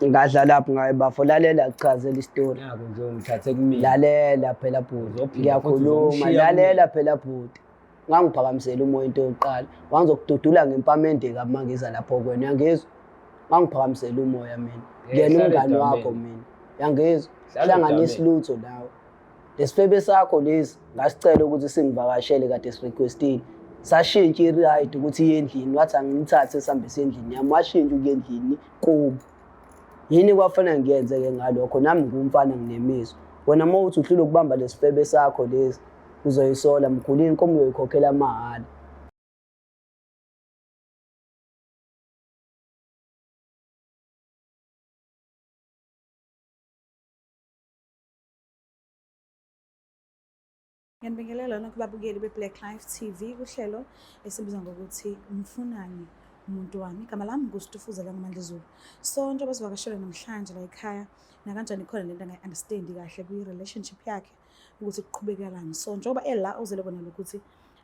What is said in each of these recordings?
Ngadlalaphi ngaye bafo, lalela kuchazela isitori. Nako nje ungithathe kumina. Lalela phela bhuti, Uzophinda futhi ngiyakhuluma. uzomshiya Lalela phela bhuti. Ngangiphakamisela umoya into yokuqala. Wangizokududula ngempamende kabi mangiza lapho kwena, uyangizwa? Ngangiphakamisela umoya mina. Eh, Ngiyena hlala umngani edameni. wakho mina. Uyangizwa? Hlala Hlanganisa edameni. lutho nawe. Lesifebe sakho lesi ngasicela ukuthi singivakashele kade sirequestile. Sashintsha i-ride ukuthi iye endlini, wathi angimthathe sihambe siye endlini yami, washintsha ukuya endlini kubo. Yini kwafanele ngiyenze-ke ngalokho, nami ngumfana nginemizwa. Wena uma uthi uhlulwe ukubamba lesifebe sakho lesi, uzoyisola mkhulu, inkomo uyoyikhokhela mahhala. Ngiyanibingelela nonke babukeli be-Black Life TV kuhlelo esibiza ngokuthi umfunani umuntu wami. Igama lami nguStufuza Ngamandla Zulu. So njengoba sivakashele namhlanje la ekhaya nakanjani khona lento angayi-understandi kahle kwi-relationship yakhe ukuthi kuqhubekelani. So njengoba ela uzele kona lokuthi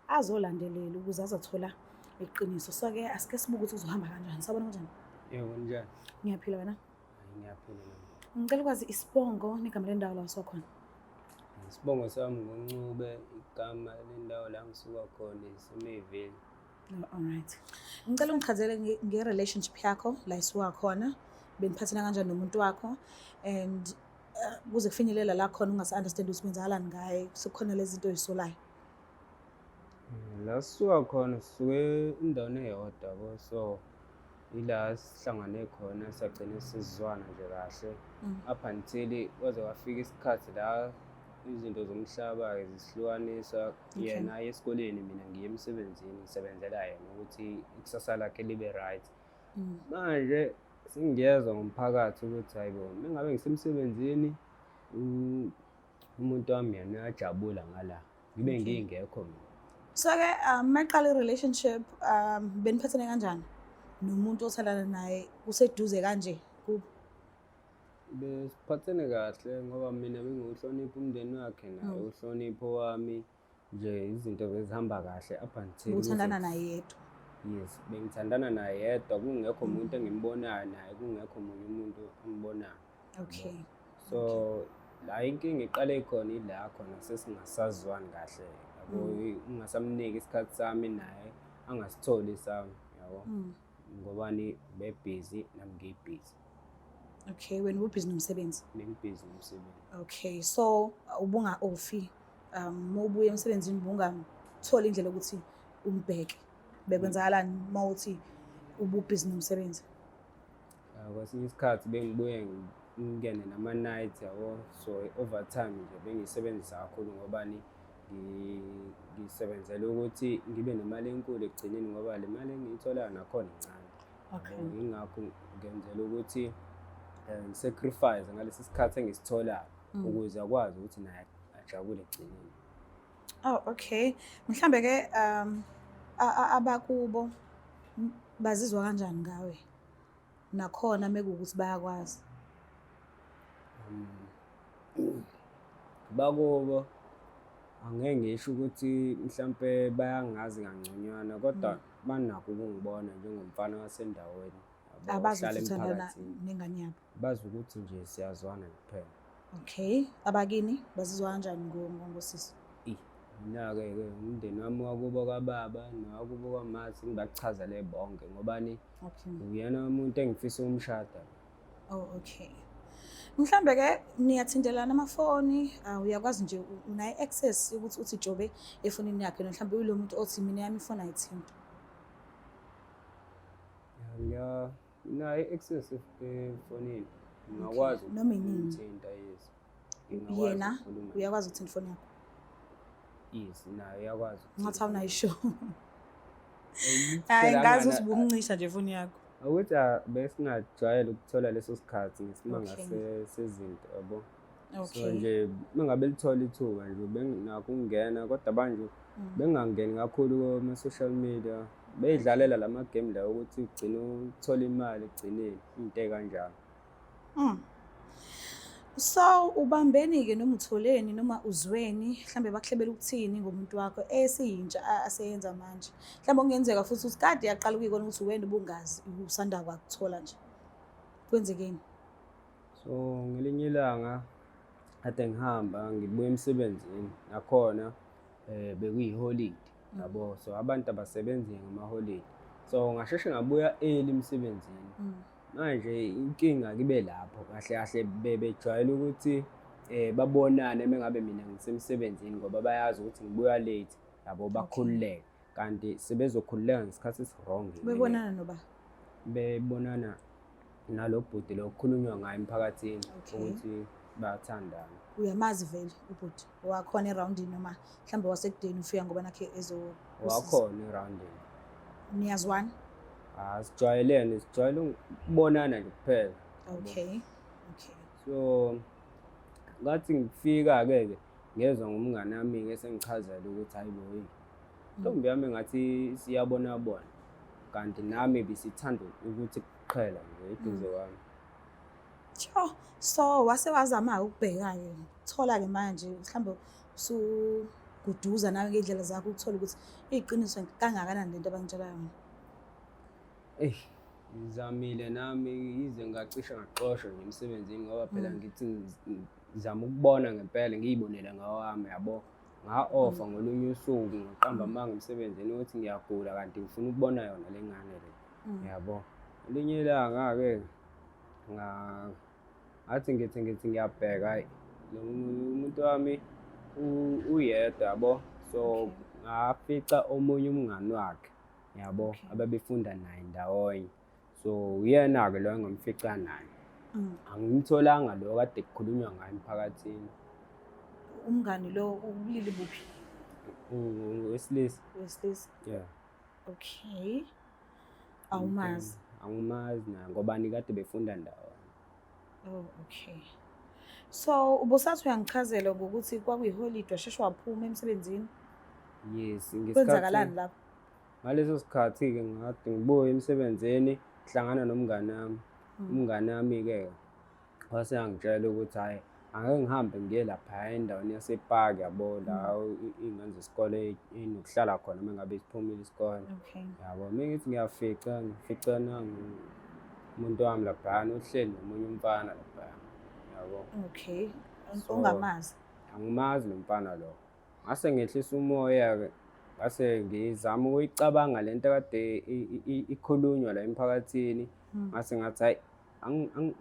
azolandelela ukuze azothola iqiniso. So-ke asike sibuke ukuthi kuzohamba kanjani. Sawubona kanjani? Yebo njani? Ngiyaphila wena? Hayi, Ngiyaphila nami. Ngicela ukwazi isibongo negama lendawo la usuka khona. Isibongo sami nguNcube, igama lendawo la ngisuka khona iseMayville. Oh, all right. Ngicela ungichazele nge-relationship yakho la isuka khona. Beniphathana kanjani nomuntu wakho and kuze kufinyelela la khona ungasa-understand ukuthi kwenzakalani ngaye sekukhona lezi zinto oyisolayo. La sisuka khona sisuke endaweni eyodwa yabo so ila sihlangane khona sagcine sizwana nje kahle up until kwaze kwafika isikhathi la izinto zomhlaba-ke zisihlukanisa yena aye esikoleni mina ngiye emsebenzini ngisebenzela yena ukuthi ikusasa lakhe libe right. Manje sengiyezwa ngomphakathi ukuthi hayi bo mengabe ngisemsebenzini umuntu wami yena uyajabula ngala ngibe ngingekho mina. So-ke maqala i-relationship beniphathene kanjani nomuntu othandana naye kuseduze kanje kubo? Besiphathene kahle ngoba mina bengiwuhlonipha umndeni wakhe naye uhlonipho wami nje izinto bezihamba kahle up until Ubuthandana naye yedwa? Yes, bengithandana naye yedwa kungekho umuntu engimbonayo naye kungekho munye umuntu ambonayo. So la inkinga iqale khona ila khona sesingasazwani kahle yabo, ngingasamniki isikhathi sami naye angasitholi sami yabo, ngobani bebhizi nami ngibhizi. Okay, wena ububhizi nomsebenzi? Bengibhizi nomsebenzi. Okay, so ubunga-ofi uma ubuya emsebenzini ubungatholi indlela yokuthi umbheke, bekwenzakalani uma uthi ububhizi nomsebenzi? Kwesinye isikhathi bengibuye ngingene nama-night yabo, so i-overtime nje bengiyisebenzisa kakhulu ngobani ngisebenzela ukuthi ngibe nemali enkulu ekugcineni ngoba le mali engiyitholayo nakhona incane. Yingakho ngenzela ukuthi ngi-sacrifice ngalesi sikhathi engisitholayo ukuze akwazi ukuthi naye ajabule ekugcineni. Oh, okay. Mhlambe ke abakubo bazizwa kanjani ngawe? Nakhona mekuwukuthi bayakwazi. Bakubo angeke ngisho ukuthi mhlampe bayangazi kangconywana kodwa banakho ukungibona njengomfana wasendaweni yabo, Abazi ohlala ukuthi uthandana emphakathini. nengane yabo. Bazi ukuthi nje siyazwana kuphela. Okay, abakini bazizwa kanjani ngosisi? Mina-ke ke umndeni wami wakubo kababa nowakubo kwamasi ngibachazele bonke ngobani uyena umuntu engifisa ukumshada. Oh, okay. Mhlambe ke niyathintelana amafoni, uyakwazi nje unayo access ukuthi uthi jobe efonini yakhe mhlambe uyilo muntu othi mina yami ifoni ayithinti. Nginayo i-access efonini. Ngingakwazi Noma inini. ukuthinta, yes. Ngingakwazi Yena ukukhuluma. uyakwazi ukuthinta ifoni yakho? Yes, naye uyakwazi Ngathi ukuthinta. awunayo sure. Eh, Hayi phela ngazi ukuthi angana- ubumncisha nje ifoni yakho. Ukuthi besingajwayele ukuthola leso sikhathi ngesimanga sezinto yabo. So nje mengabe lithola ithuba nje benginakho ukungena kodwa manje bengingangeni kakhulu kuma-social media. Beyidlalela la magemu la ukuthi ugcine uthola imali ekugcineni into ekanjalo. So ubambeni-ke noma utholeni noma uzweni mhlambe bakuhlebela ukuthini ngomuntu wakho esiyintsha aseyenza manje. Mhlawumbe okungenzeka futhi ukuthi kade yaqala ukuyibona ukuthi wena ubungazi usanda kwakuthola nje. Kwenzekeni? So ngelinye ilanga kade ngihamba ngibuya emsebenzini, nakhona bekuyiholidi yabo, so abantu abasebenzi ngamaholidi, so ngasheshe ngabuya early emsebenzini. Manje inkinga kibe lapho, kahle kahle bebejwayele ukuthi babonane mengabe mina ngisemsebenzini, ngoba bayazi ukuthi ngibuya late yabo, bakhululeke, kanti sebezokhululeka ngesikhathi esi-wrong. Bebonana noba? Bebonana nalo bhuti lo kukhulunywa ngayo emphakathini ukuthi bayathandana. Uyamazi vele ubhuti wakhona erawundini, noma mhlawumbe wasekudeni ufika ngoba nakhe ezo? Wakhona erawundini. Niyazwana? Asijwayelene, sijwayele ukubonana nje kuphela. Okay. So ngathi ngifika-ke ke ngezwa ngomngane wami-ke sengichazela ukuthi hayi bo, hey, ntombi yami ngathi siyabonabona, kanti nami besithanda ukuthi kuqhela nje eduze kwami. Sure. So wase wazama-ke ukubheka-ke, thola-ke manje mhlawumbe usuguduza nawe ngey'ndlela zakho ukuthola ukuthi iyiqiniso kangakanani lento abangitshela yona. Eyi, ngizamile nami, yize ngacishe ngaxoshwa nje emsebenzini, ngoba phela ngithi ngizama ukubona ngempela, ngiyibonele ngawami yabo. Nga-offa ngolunye usuku, ngaqamba amanga emsebenzini ukuthi ngiyagula, kanti ngifuna ukubona yona le ngane le yabo. Elinye ilanga-ke ngathi ngithi ngiyabheka, hayi, lo muntu wami uyedwa yabo, so ngafica omunye umngani wakhe yabo, ababefunda naye ndawonye, so uyena-ke lo engamfica naye. Angimtholanga lo kade kukhulunywa ngayo emphakathini. Umngani lo ubulili buphi? Wesilisa. Wesilisa. Yeah. Okay. Awumazi? Angimazi naye, ngoba kade befunda ndawonye. Oh, okay. So ubusathi uyangichazela ngokuthi kwakuyiholide, washeshe waphuma emsebenzini. Yes. Kwenzakalani lapho? Ngaleso sikhathi-ke ngade ngibuya emsebenzini, ngihlangana nomngani wami. Umngani wami-ke wase yangitshela ukuthi hhayi, angeke ngihambe ngiye laphaya endaweni yasepaki yabo, la iy'ngane zesikole inokuhlala khona uma ngabe siphumile isikole. Yabo, uma ngithi ngiyafica, ngifica nangu umuntu wami laphayana uhleli nomunye umfana laphaya yabo. So, Ongamazi? Angimazi lo mfana lo. Ngase ngehlisa umoya-ke, ngase ngizama ukuyicabanga lento kade ikhulunywa la emphakathini. Ngase ngathi hayi,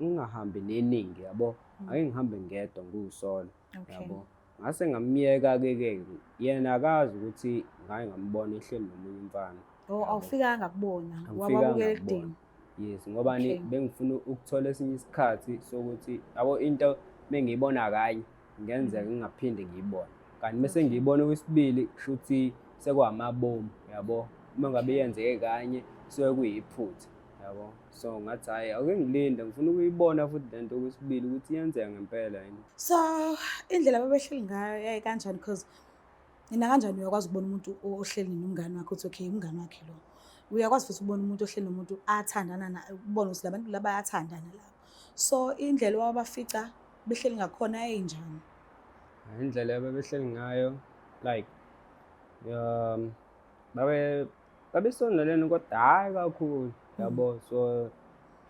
ngingahambi neningi yabo, ake ngihambe ngedwa ngiwusolo yabo. Ngase ngamyeka-ke ke, yena akazi ukuthi ngake ngambona ehleli nomunye umfana. Oh, awufikanga kubona, Angifikanga wababukela kubona. ekudeni. Yes, ngoba bengifuna ukuthola esinye isikhathi sokuthi yabo into mengiyibona kanye ngenzeka ngingaphinde ngiyibone, kanti mase ngiyibona okwesibili kushuthi sekwamabomu yabo. Uma ngabe yenzeke kanye kusuke kuyiphutha yabo. So ngathi hhayi, ake ngilinde, ngifuna ukuyibona futhi lento okwesibili ukuthi iyenzeka ngempela yini. So indlela ababehleli ngayo yayi kanjani? Because nina kanjani uyakwazi ukubona umuntu ohleli nomngani wakhe ukuthi okay, umngani wakhe lo. Uyakwazi futhi ukubona umuntu ohleli nomuntu athandana naye, ukubona ukuthi labantu laba bayathandana laba. So indlela owabafica behleli ngakhona yayinjani? Indlela ababehleli ngayo, like babesondelene kodwa hhayi kakhulu yabo. So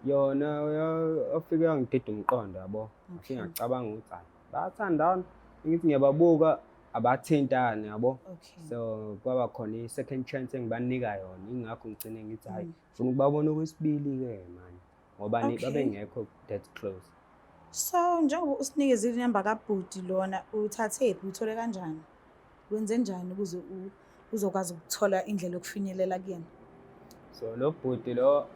yona wafike yangidida umqondo yabo, ngafike ngacabanga ukuthi hhayi, bayathandana, ngithi ngiyababuka abathintani yabo. So kwaba khona i-second chance engibanika yona, ingakho ngigcine ngithi hhayi, ngifuna ukubabona okwesibili-ke manje, ngoba babengekho that close. So njengoba usinikezile inamba kabhuti lona, uthathephi, uthole kanjani? Wenze njani ukuze uzokwazi ukuthola indlela yokufinyelela kuyena? So lo bhuti lo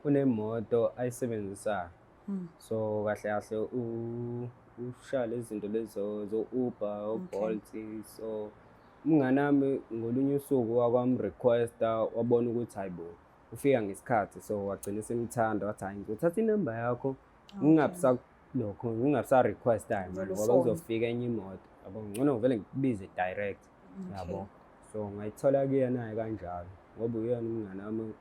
unemoto ayisebenzisayo. So kahle kahle ushaya lezi zinto lezi zo-Uber, o-Bolt. So umngani wami ngolunye usuku wakwam-requesta, wabona ukuthi hayi bo, ufika ngesikhathi, so wagcina esemthanda, wathi hayi, ngizothatha inamba yakho, ngingabisalokho, ngingabisa-requesta manje Vele ngoba ufone. kuzofika enye imoto yabo, ngcono ngivele ngikubize direct yabo. So ngayithola kuyena-ke kanjalo, ngoba uyena umngani wami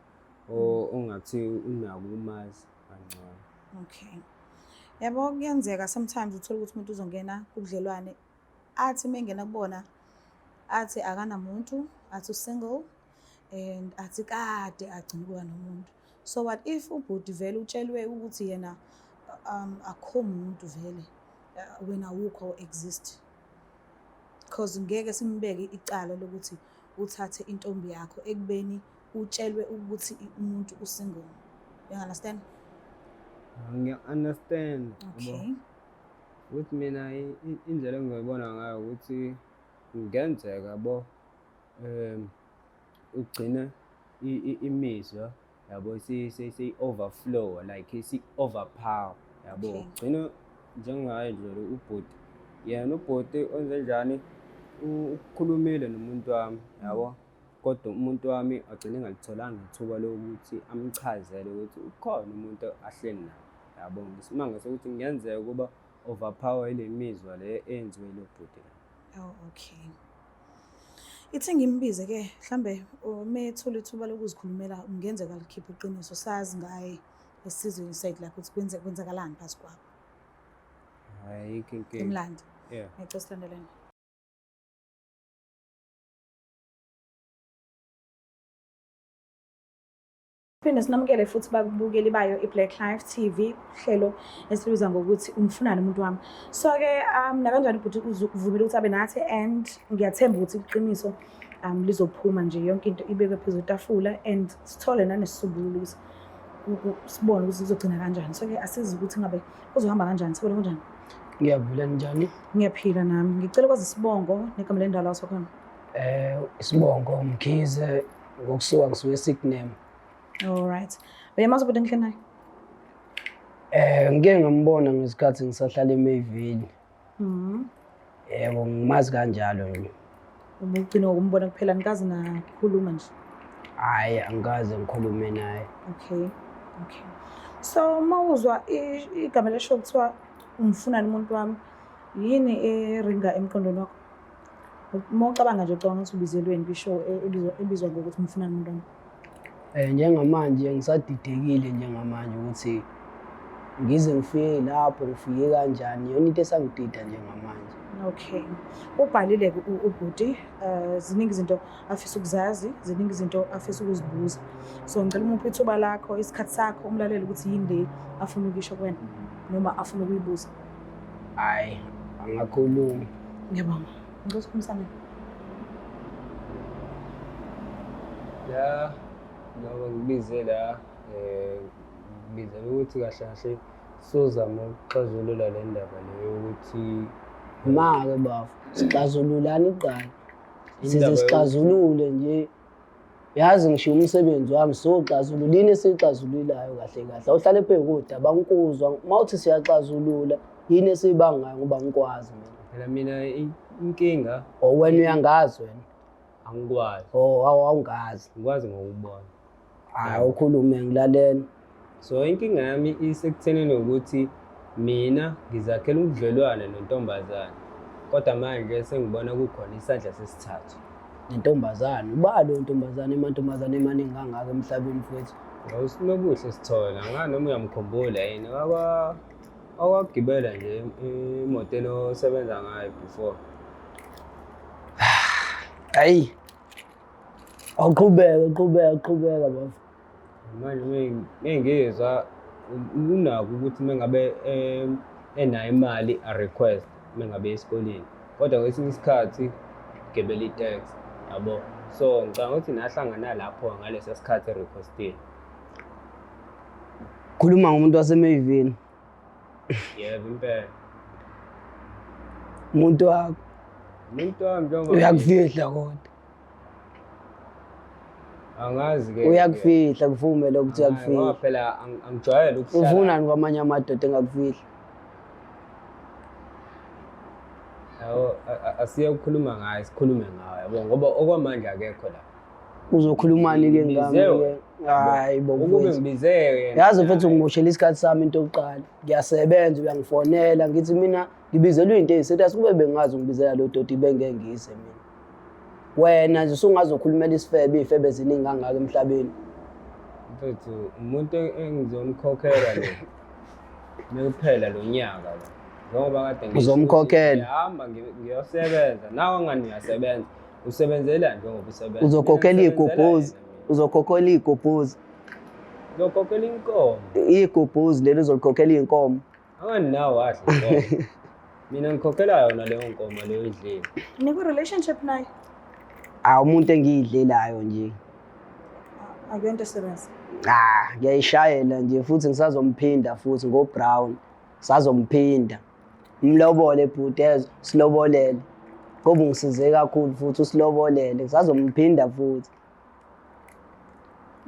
ongathi unako ukumazi kangcono. Okay. Yabo, kuyenzeka sometimes uthole ukuthi umuntu uzongena kubudlelwane, athi uma engena kubona athi akanamuntu, athi u-single, and athi kade agcina ukuba nomuntu. So what if ubhuti vele utshelwe ukuthi yena akukho muntu vele, wena awukho exist? Because ngeke simbeke icala lokuthi uthathe intombi yakho ekubeni utshelwe ukuthi umuntu usingle. You understand? Ngiya-understand. Okay. Ukuthi mina indlela engizoyibona ngayo ukuthi kungenzeka bo ugcine imizwa yabo seyi-overflow, like isi-overpower yabo. Ugcine njengaye nje lo ubhuti, yena ubhuti wenze njani, ukhulumile nomuntu wami yabo, kodwa umuntu wami agcine engalitholanga ithuba lokuthi amchazele ukuthi ukhona umuntu ahleli naye yabo. Ngisimanga sokuthi kungenzeka ukuba overpower ile mizwa le eyenziwe lo bhuti la. Oh, okay. Ithi ngimbize ke mhlambe uma ethola ithuba lokuzikhulumela kungenzeka likhiphe iqiniso sazi ngaye esizweni side lakhe ukuthi kwenzakalani phakathi kwabo. Ayikho inkinga. Imlando. Yeah. Ngicela silandelane. Phinde sinamukele futhi bakubukeli bayo i-Black Life TV uhlelo esilubiza ngokuthi umfunani umuntu wami. So-ke nakanjani ubhuti uvumile ukuthi abe nathi and ngiyathemba ukuthi iqiniso lizophuma nje yonke into ibekwe phezu kwetafula and sithole nanesisombululo ukuthi sibone ukuthi kuzogcina kanjani. So-ke asizi ukuthi ngabe kuzohamba kanjani, sibone kanjani. Ngiyaphila, njani? Ngiyaphila nami. Ngicela ukwazi isibongo negama lendawo la usuka khona. Isibongo Mkhize, ngokusuka ngisuke eSignem. All right. Uyamazi ubhuti engihleli naye? Ngike ngambona ngesikhathi ngisahlala eMayville. Yebo, ngimazi kanjalo nje. Ubugcina ngokumbona kuphela, nikaze nakhuluma nje? Hhayi, angikaze ngikhulume naye. Okay, okay. So uma uzwa igama lesho kuthiwa umfunani umuntu wami, yini eringa emqondweni wakho? Uma ucabanga nje, ucabanga ukuthi ubizelweni kwishow ebizwa ngokuthi umfunani umuntu wami? Njengamanje ngisadidekile njengamanje ukuthi ngize ngifike lapho, ngifike kanjani, iyona into esangidida njengamanje. Okay. Ubhalile-ke ubhuti, ziningi izinto afisa ukuzazi, ziningi izinto afisa ukuzibuza. So ngicela umuphe ithuba lakho, isikhathi sakho, umlalele ukuthi yini le afuna ukuyisho kuwena noma afuna ukuyibuza. Hhayi, angakhulumi. Ngiyabonga. Ngicela ukukhulumisana. La njengoba ngibize la, ngibizela ukuthi kahle kahle sozama ukuxazulula le ndaba le yokuthi Ma-ke bafo, sixazululani kuqala. Size Indaba yokuthi sixazulule nje. Yazi ngishiya umsebenzi wami, soxazulula yini esiyixazululayo kahle kahle. Awuhlale phezu kodaba ngikuzwa. Uma uthi siyaxazulula, yini esiyibangayo ngoba ngikwazi mina. Phela mina inkinga. Oh, wena uyangazi wena. Angikwazi. Oh, awungazi. Ngikwazi ngokubona. Hayi, ukhulume ngilalela. So inkinga yami isekuthenini ukuthi mina ngizakhela ubudlelwane nontombazane. Kodwa manje sengibona kukhona isandla sesithathu. Nentombazane, uba lo ntombazane, amantombazane emaningi kangaka emhlabeni mfowethu. Awusinobuhle sithola, ngani noma uyamkhumbula yini? Wakwagibela nje emotweni osebenza ngayo before. Hayi. Awuqhubeke, qhubeka, qhubeka bafo. Manje mengizwa unako ukuthi mengabe enayo imali a request mengabe esikoleni. Kodwa kwesinye isikhathi gibela itaxi yabo. So ngicabanga ukuthi nahlangana lapho ngalesa sikhathi requestile. Khuluma ngomuntu waseMayville. Yebo impela. Umuntu wakho. Umuntu wami njengoba uyakufihla kodwa. Angazi ke. Uyakufihla, kuvume lokho ukuthi Hayi, uyakufihla. ngoba phela angijwayele ukuhlala. Ufunani kwamanye amadoda engakufihli? Yabo, asiye ukukhuluma ngaye, sikhulume ngawe, yabo, ngoba okwamanje akekho la. Uzokhulumani ke ngami Ngibize ke? wena. Hayi bo, Ukube mfethu. ngibize yena. Yazi mfethu ngimoshela isikhathi sami into yokuqala. Ngiyasebenza, uyangifonela, ngithi mina ngibizelwe into eyiserious, kube bengazi ngibizela lo doti bengeke ngize mina. Wena nje usungazokhulumela isifebe, iy'febe ziningi kangaka emhlabeni. Mfethu, umuntu engizomkhokhela lo. Mekuphela lo nyaka lo. Njengoba kade ngisho Uzomkhokhela? ukuthi ngiyahamba ngiyosebenza. Nawe angani uyasebenza. Usebenzela njengoba usebenza. Uzokhokhela Mina ngisebenzela iy'gobhozi. yena mina. Uzokhokhela iy'gobhozi. Ngizokhokhela inkomo. Igubhuzi leli uzolikhokhela iy'nkomo. Anginawo kahle inkomo. Mina ngikhokhela yona leyo nkomo leyo idlile. Niku-relationship naye? Awu umuntu engiyidlelayo nje. Akuyonto serious. Ah, ngiyayishayela nje futhi ngisazomphinda futhi ngo-brown. Sazomphinda. Mlobole bhuti ezwe, silobolele. Ngoba ungisize kakhulu futhi usilobolele. Ngisazomphinda futhi.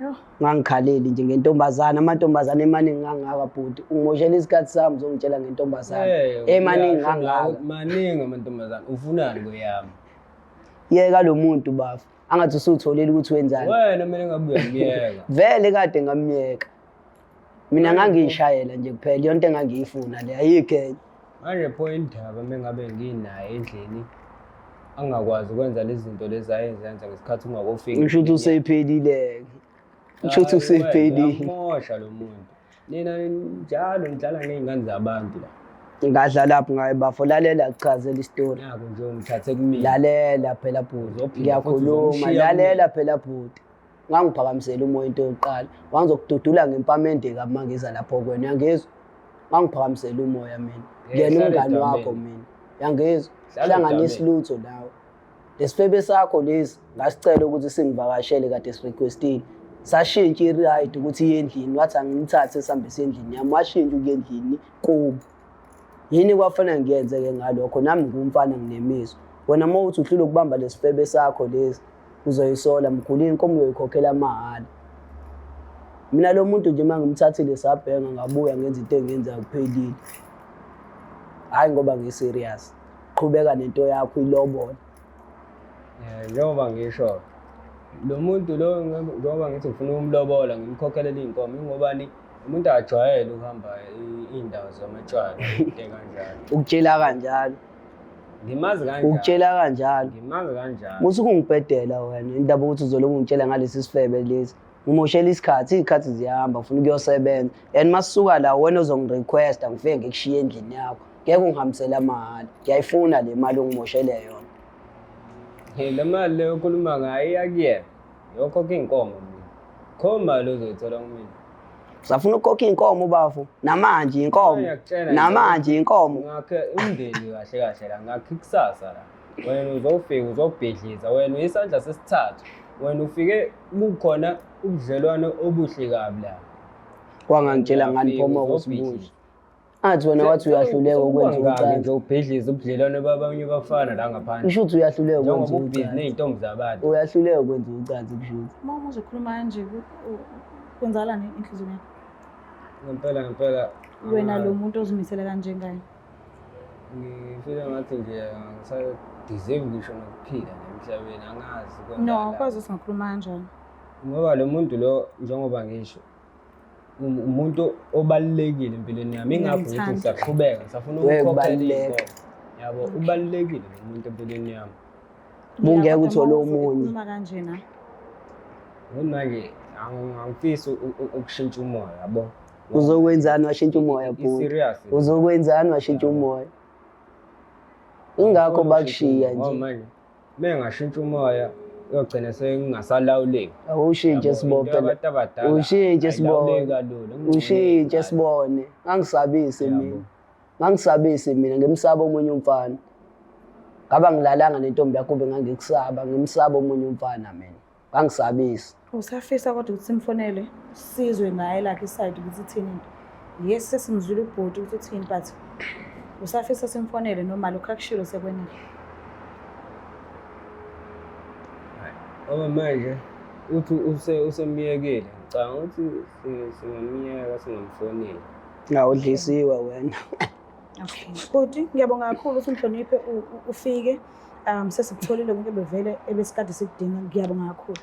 Yho. Ngangikhaleli nje ngentombazana, amantombazane emaningi kangaka bhuti. Ungimoshela isikhathi sami uzongitshela ngentombazane. Eh, Emaningi uyasho nawe kangaka. ukuthi Maningi amantombazane. Ufunani kweyami? Yeka lo muntu bafo. Angathi usutholile ukuthi wenzani. Wena kumele ngabe uyamyeka. Vele kade ngamyeka. Mina ngangiyishayela nje kuphela yonke engangiyifuna le ayikho enye. Manje pho indaba mengabe nginaye endlini angakwazi ukwenza lezi zinto lezi ayezenza ngesikhathi ungakofiki. Ngisho ukuthi usephelile. Ngisho ukuthi usephelile. Uyamosha lo muntu. Nina njalo nidlala ngey'ngane zabantu la. Ngadla lapho ngaye bafo lalela kuchazela isitori. Naku nje ungithathe kumina. Lalela phela bhuti. Uzophinda futhi Ngiyakhuluma uzomshiya lalela phela bhuti. Ngangiphakamisela umoya into yokuqala. Wangizokududula ngempamende kabi mangiza lapho kwena uyangizwa? Ngangiphakamisela umoya mina. Eh, Ngiyena hlala umngani edameni. wakho mina. Uyangizwa? Hlala Hlanganisa edameni. lutho nawe. Lesifebe sakho lesi ngasicela ukuthi singivakashele kade sirequestile. Sashintsha i-ride ukuthi iye endlini wathi angimthathe sihambe siye endlini yami washintsha ukuya endlini kubo. Yini kwafanele ngiyenze-ke ngalokho nami ngumfana nginemizwa. Wena uma uthi uhlulwe ukubamba lesifebe sakho lesi uzoyisola mkhulu inkomo uyoyikhokhela mahhala. Mina lo muntu nje uma ngimthathile sabhenga ngabuya ngenza into engiyenzayo kuphelile. Hhayi ngoba ngi-serious. Qhubeka nento yakho ilobole. Eh, njengoba ngisho lo muntu lo njengoba ngithi ngifuna ukumlobola ngimkhokhelele iy'nkomo ingobani umuntu akajwayele ukuhamba iy'ndawo zamatshwala into kanjalo. Ukutshela kanjalo. Ngimazi kanjalo. Ukutshela kanjalo. Ngimazi kanjalo. Musa ukungibhedela wena indaba ukuthi uzoloku ungitshela ngalesi sifebe lesi. Ngimoshela isikhathi, iy'khathi ziyahamba ngifuna ukuyosebenza. And masisuka la wena ozongirequesta ngifike ngikushiye endlini yakho. Ngeke ungihambisele amahhala. Ngiyayifuna le mali ongimoshele yona. Hey, le mali leyo okhuluma ngayo iyakuyena. Yokhokha iy'nkomo mina. Kho mali ozoyithola kumina. Usafuna ukukhokha iy'nkomo bafo? Namanje inkomo. Ngiyakutshela nje. Namanje inkomo. Ngakhe umndeni kahle kahle la, ngakhe ikusasa la. Wena uzofika uzobhidliza, wena uyisandla sesithathu. Wena ufike kukhona ubudlelwano obuhle kabi la. Wangangitshela ngani Uyafika, phoma uzobhidliza. kusibuza. Athi wena wathi uyahluleka ukwenza Sekungangaki ucansi. nje ubhidliza ubudlelwano babanye bafana la ngaphandle. Kusho ukuthi uyahluleka ukwenza Njengoba ubhizi ucansi. ney'ntombi zabantu. Uyahluleka ukwenza ucansi kusho ukuthi. Uma uma uzokhuluma kanje kwenzakalani enhliziyweni yakho? Ngempela ngempela. Wena lo muntu ozimisele kanje ngaye. Ngifile ngathi nje angisa-deserve ngisho nokuphila la emhlabeni angazi No, kwenzakalani. awukwazi ukuthi ungakhuluma kanjalo. Ngoba lo muntu lo njengoba ngisho umuntu obalulekile empilweni yami ingakho ngithi Ngiyamthanda. ngisaqhubeka ngisafuna We, ukukhokhela kubaluleka. iy'nkomo. Yabo ubalulekile lo muntu empilweni yami. Bungeke Yeah, kodwa uthole uma omunye. ukhuluma kanjena. Ngoba manje angifisi ukushintsha umoya yabo. Uzokwenzani washintsha umoya bhuti? I-serious. Uzokwenzani washintsha umoya? Ingakho bakushiya Ngoba nje. manje mengashintsha umoya uyogcina sengingasalawuleki. Awushintshe Yabo, sibophe. into yabantu abadala Ushintshe sibone. ayilawuleki kalula, kungcono Ushintshe ingane. sibone. Ngangisabisi Yabo. mina. Ngangisabisi mina ngimsaba omunye umfana. Ngaba ngilalanga nentombi yakho kube ngangikusaba, ngimsaba omunye umfana mina. Ngangisabisi. Usafisa kodwa ukuthi simfonele sizwe ngaye lakhe iside ukuthi ithini into. Yes, sesimzwile ubhuti ukuthi uthini but usafisa simfonele noma lokhu akushilo sekwenele. Ngoba manje uthi usemyekile ngicabanga ukuthi singamyeka singamfoneli. Ngawudlisiwe wena. Okay. Bhuti, ngiyabonga kakhulu ukuthi ungihloniphe ufike. Sesikutholile konke bevele ebesikade sikudinga. Ngiyabonga kakhulu.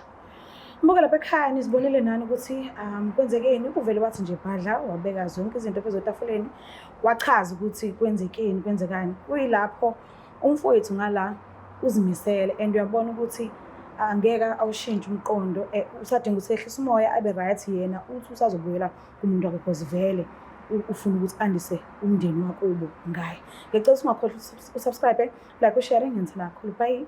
Mbuka lapha ekhaya nizibonele nani ukuthi kwenzekeni. Uvele wathi nje bhadla wabeka zonke izinto phezu etafuleni wachaza ukuthi kwenzekeni kwenzekani. Kuyilapho umfowethu ngala uzimisele and uyabona ukuthi angeke awushintshe umqondo, usadinga ukuthi ehlise umoya abe right yena uthi usazobuyela kumuntu wakhe because vele ufuna ukuthi andise umndeni wakubo ngaye. Ngicela ukuthi ungakhohlwa usubscribe, like, ushare, ngiyenzela kakhulu. Bye.